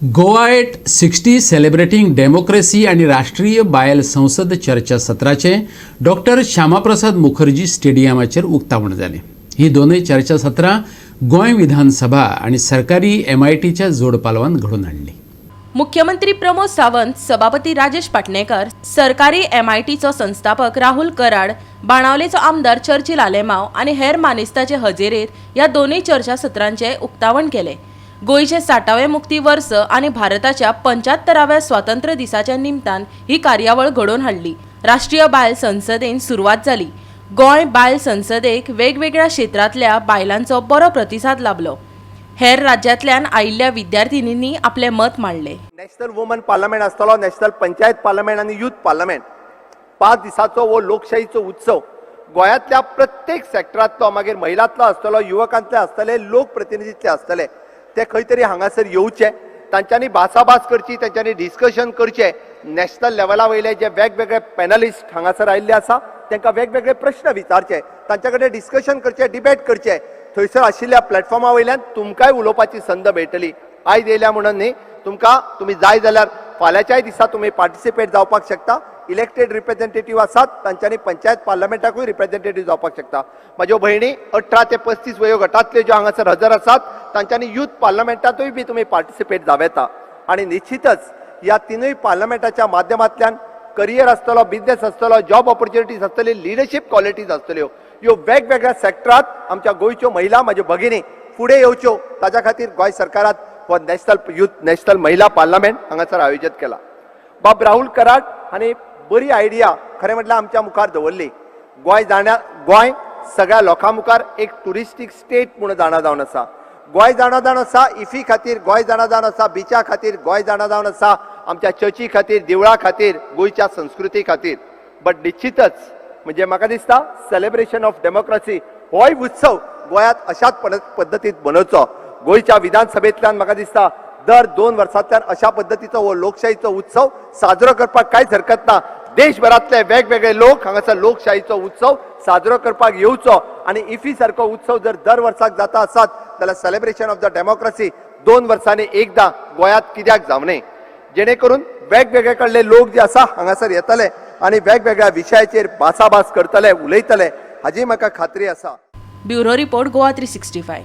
Goa at 60 celebrating democracy आनी राष्ट्रीय बायल संसद चर्चा सत्राचें डॉक्टर श्यामाप्रसाद मुखर्जी स्टेडियमाचेर उक्तावण जालें. ही दोनूय चर्चा सत्रां गोंय विधानसभा आनी सरकारी एमआयटीच्या जोडपालवान घडोवन हाडली. मुख्यमंत्री प्रमोद सावंत, सभापती राजेश पाटणेकर, सरकारी एमआयटीचो संस्थापक राहुल कराड, बाणावलेचो आमदार चर्चिल आलेमाव आनी हेर मानेस्ताचे हजेरेत ह्या दोनूय चर्चासत्रांचे उक्तावण केलें. गोंयचे 60वें मुक्ती वर्स आनी भारताच्या 75व्या स्वातंत्र्य दिसाच्या निमतान ही कार्यावळ घडोवन हाडली. राष्ट्रीय बायल संसदेन सुरवात जाली. गोंय बायल संसदेक वेगवेगळ्या क्षेत्रांतल्या बायलांचो बरो प्रतिसाद लाबलो. हेर राज्यांतल्यान आयिल्ल्या विद्यार्थिनींनी आपलें मत मांडलें. नॅशनल वुमन पार्लमेंट आसतलो, नॅशनल पंचायत पार्लमेंट आनी युथ पार्लमेंट. 5 दिसाचो हो लोकशाहीचो उत्सव गोंयांतल्या प्रत्येक सेक्टरांतलो, मागीर महिलांतलो आसतलो, युवकांतले आसतले, लोकप्रतिनिधीतले आसतले, ते खंय तरी हांगासर येवचे, तांच्यांनी भासाभास करची, तांच्यांनी डिस्कशन करचें. नॅशनल लेवला वयले जे वेगवेगळे पॅनलिस्ट हांगासर आयिल्ले आसा, तांकां वेगवेगळे प्रश्न विचारचे, तांच्या कडेन डिस्कशन करचें, डिबेट करचें. थंयसर आशिल्ल्या प्लॅटफॉर्मा वयल्यान तुमकांय उलोवपाची संद मेळटली. आयज येयल्या म्हणून न्ही, तुमकां तुमी जाय जाल्यार फाल्यांच्याय दिसा तुमी पार्टिसिपेट जावपाक शकता. इलेक्टेड रिप्रेझेंटेटीव आसात, तांच्यांनी पंचायत पार्लमेंटाकूय रिप्रेझेंटेटीव जावपाक शकता. म्हाज्यो भयणी, 18 ते 35 वयोगटांतले ज्यो हांगासर हजर आसात, तांच्यांनी युथ पार्लमेंटांतूय बी तुमी पार्टिसिपेट जावं येता. आनी निश्चितच ह्या तिनूय पार्लमेंटाच्या माध्यमांतल्यान करियर आसतलो, बिझनेस आसतलो, जॉब ऑपॉर्च्युनिटीज आसतली, लिडरशीप क्वॉलिटीज आसतल्यो. ह्यो वेगवेगळ्या सेक्टरात आमच्या गोंयच्यो महिला, म्हाज्यो भगिनी फुडें येवच्यो, ताच्या खातीर गोंय सरकारात हो नॅशनल युथ, नॅशनल महिला पार्लमेंट हांगासर आयोजीत केला. बाब राहुल कराड हांणी बरी आयडिया खरें म्हटल्यार आमच्या मुखार दवरली. गोंय सगळ्या लोकां मुखार एक ट्युरिस्टीक स्टेट म्हणून जाणा जावन आसा. गोंय जाणा जावन आसा इफी खातीर, गोंय जाणा जावन आसा बिचा खातीर, गोंय जाणा जावन आसा आमच्या चर्ची खातीर, देवळा खातीर, गोंयच्या संस्कृती खातीर. बट निश्चितच म्हणजे म्हाका दिसता, सेलिब्रेशन ऑफ डेमोक्रेसी होय उत्सव गोंयांत अशाच पद्दतीत मनोवचो. गोंयच्या विधानसभेंतल्यान म्हाका दिसता दर 2 वर्सांतल्यान अशा पद्दतीचो हो लोकशाहीचो उत्सव साजरो करपाक कांयच हरकत ना. देशभरांतले वेगवेगळे लोक हांगासर लोकशाहीचो उत्सव साजरो करपाक येवचो आनी इफी सारको उत्सव जर दर वर्साक जाता आसत जाल्यार सेलिब्रेशन ऑफ the democracy 2 वर्सांनी एकदां गोंयांत कित्याक जावं न्हय, जेणे करून वेगवेगळे कडले लोक जे आसा हांगासर येतले आनी वेगवेगळ्या विशयाचेर भासाभास करतले, उलयतले, हाजी म्हाका खात्री आसा. Bureau report, Goa 365.